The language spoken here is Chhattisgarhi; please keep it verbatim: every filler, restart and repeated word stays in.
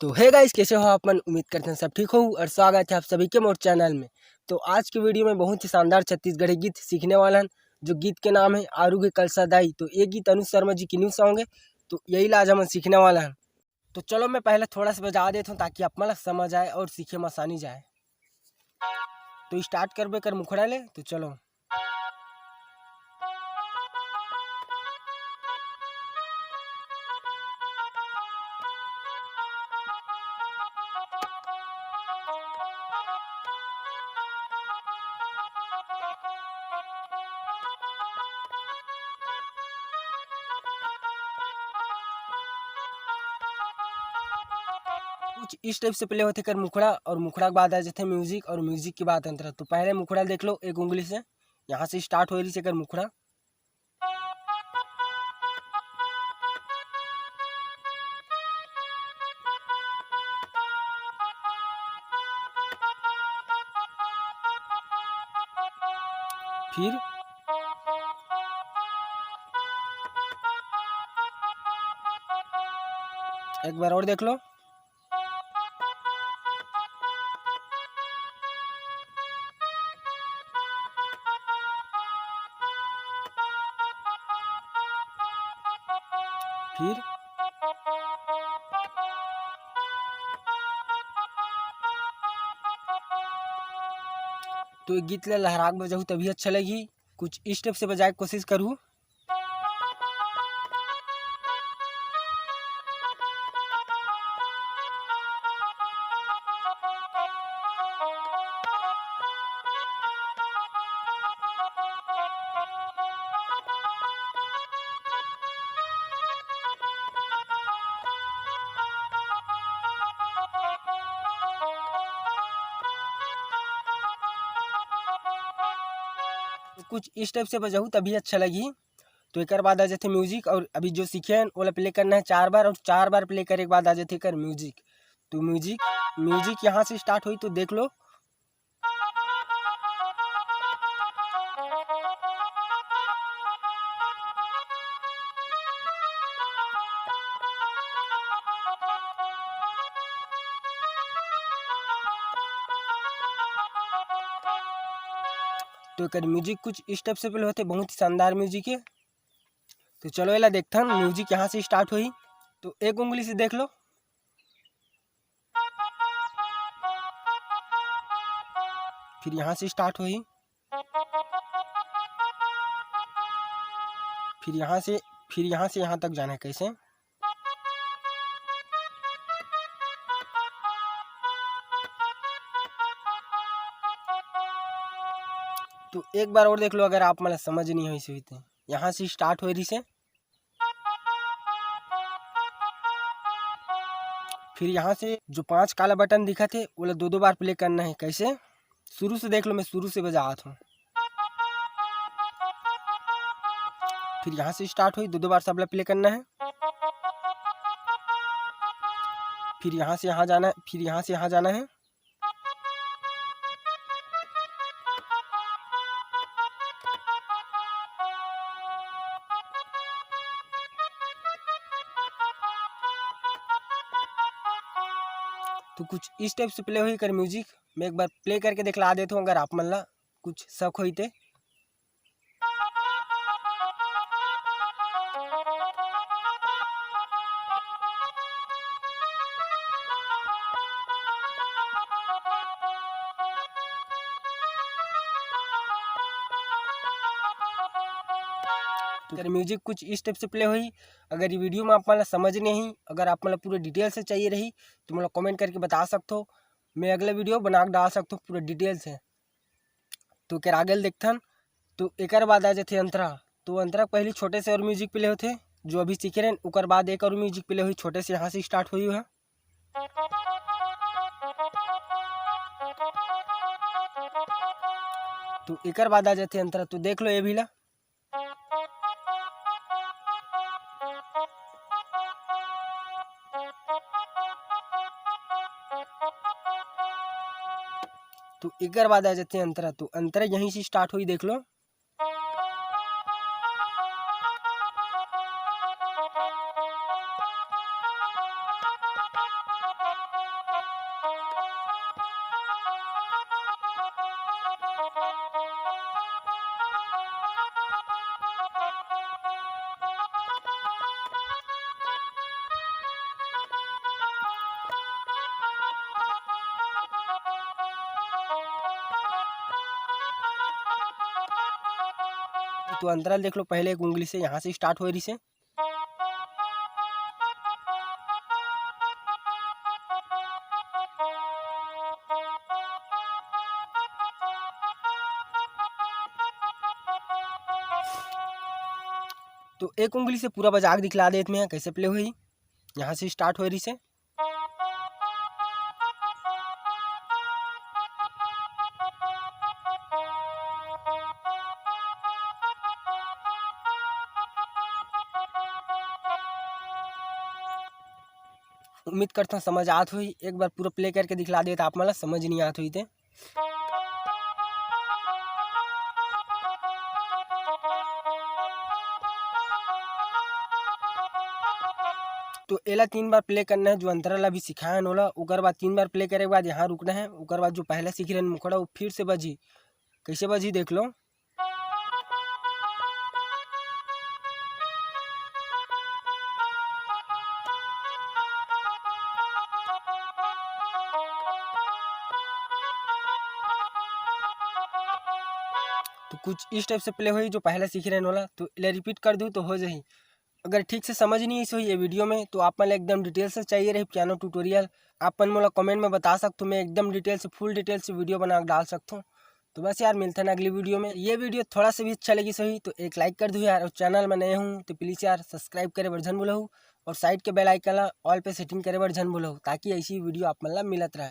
तो हे गाइस, कैसे हो आप मन? उम्मीद करते हैं सब ठीक हो और स्वागत है आप सभी के मोर चैनल में। तो आज के वीडियो में बहुत ही शानदार छत्तीसगढ़ी गीत सीखने वाला हन, जो गीत के नाम है आरू के कलसा दाई। तो ये गीत अनुज शर्मा जी की न्यू सॉन्ग है, तो यही ला आज हम सीखने वाला हन। तो चलो मैं पहले थोड़ा सा बजा देता हूँ ताकि आप मन ला समझ आए और सीखे में आसानी जाए। तो स्टार्ट करबे कर मुखड़ा ले, तो चलो। कुछ इस टाइप से प्ले होथे कर मुखड़ा, और मुखड़ा के बाद आ जाथे म्यूजिक, और म्यूजिक के बाद अंतरा। तो पहले मुखड़ा देख लो एक उंगली से, यहाँ से स्टार्ट हो रही से कर मुखड़ा। फिर एक बार और देख लो। फिर तो ये गीत ला लहरा के बजाहू तभी अच्छा लगही। कुछ इस टाइप से बजाए के कोशिश करू। कुछ इस टाइप से बजाहू तभी अच्छा लगही। तो एकर बाद आ जाथे म्यूजिक, और अभी जो सीखे हैं ओला प्ले करना है चार बार, और चार बार प्ले करे के बाद आ जाथे एकर म्यूजिक। तो म्यूजिक, म्यूजिक यहाँ से स्टार्ट होई, तो देख लो। तो एकर म्यूजिक कुछ इस टाइप से प्ले होथे, बहुत ही शानदार म्यूजिक है। तो चलो एला देखथन, म्यूजिक यहाँ से स्टार्ट होही। तो एक उंगली से देख लो, फिर यहाँ से स्टार्ट होही, फिर यहाँ से, फिर यहाँ से यहाँ तक जाना है। कैसे? तो एक बार और देख लो, अगर आप मन ला समझ नहीं होइस होही तो। यहाँ से स्टार्ट होए रहिसे, फिर यहाँ से जो पाँच काला बटन दिखत हे, ओला दो दो बार प्ले करना है। कैसे? शुरू से देख लो, मैं शुरू से बजात हूँ। फिर यहाँ से स्टार्ट होई, दो दो बार सबला प्ले करना है। फिर यहाँ से यहाँ जाना है, फिर यहाँ से यहाँ जाना है। तो कुछ इस टाइप से प्ले होही कर म्यूजिक। मैं एक बार प्ले करके दिखला देता हूँ, अगर आप मन ला कुछ शक होई ते। तो अगर म्यूजिक कुछ इस टाइप से प्ले होही, अगर ये वीडियो में आप मन ला समझ नहीं, अगर आप मन ला पूरा डिटेल से चाहिए रही, तो मोला कमेंट करके बता सकथो, मैं अगला वीडियो बना के डाल सकथो पूरा डिटेल से। तो एकर आगे ल देखथन। तो एकर बाद आ जाथे अंतरा। तो अंतरा पहली छोटे से और म्यूजिक प्ले होथे, जो अभी सीखे रहेन, ओकर बाद एक और म्यूजिक प्ले होही, छोटे से यहाँ से स्टार्ट होही ओहा। तो एकर बाद आ जाथे अंतरा। तो देख लो ये भी ला। तो एकर बाद आ जाथे अंतरा। तो अंतरा यहीं से स्टार्ट होई, देख लो। तो अंतरा ल देख लो, पहले एक उंगली से यहाँ से start होए रहिसे। तो एक उंगली से पूरा बजा के दिखला देत मैं, कैसे play होही। यहाँ से start होए रहिसे। उम्मीद करता हूँ समझ आत होही। एक बार पूरा play करके दिखला देत, आप मन ला समझ नहीं आत होही ते। तो एला तीन बार play करना है, जो अंतरा ला भी सिखाए हन ओला। ओकर बाद तीन बार play करे के बाद यहाँ रुकना है। ओकर बाद जो पहला सीखे रहन मुखड़ा, वो फिर से बजी। कैसे बजी देख लो। तो कुछ इस type से play होही, जो पहला सीखे रहन ओला। तो एला repeat कर दूँ तो हो जाही। अगर ठीक से समझ नहीं आइस होही ये video में, तो आप मन ला एकदम detail से चाहिए रही piano tutorial, आप मन मोला comment में बता सकथो, मैं एकदम detail से, full detail से video बना के डाल सकथो। तो बस यार, मिलथन अगली video में। ये video थोड़ा सा भी अच्छा लगिस होही तो एक like कर दू यार, और channel में नए हूँ तो please यार subscribe करे बर झन भूलहू, और side के bell icon ला all पे setting करे बर झन भूलहू, ताकि ऐसी video आप मन ला मिलत रहे।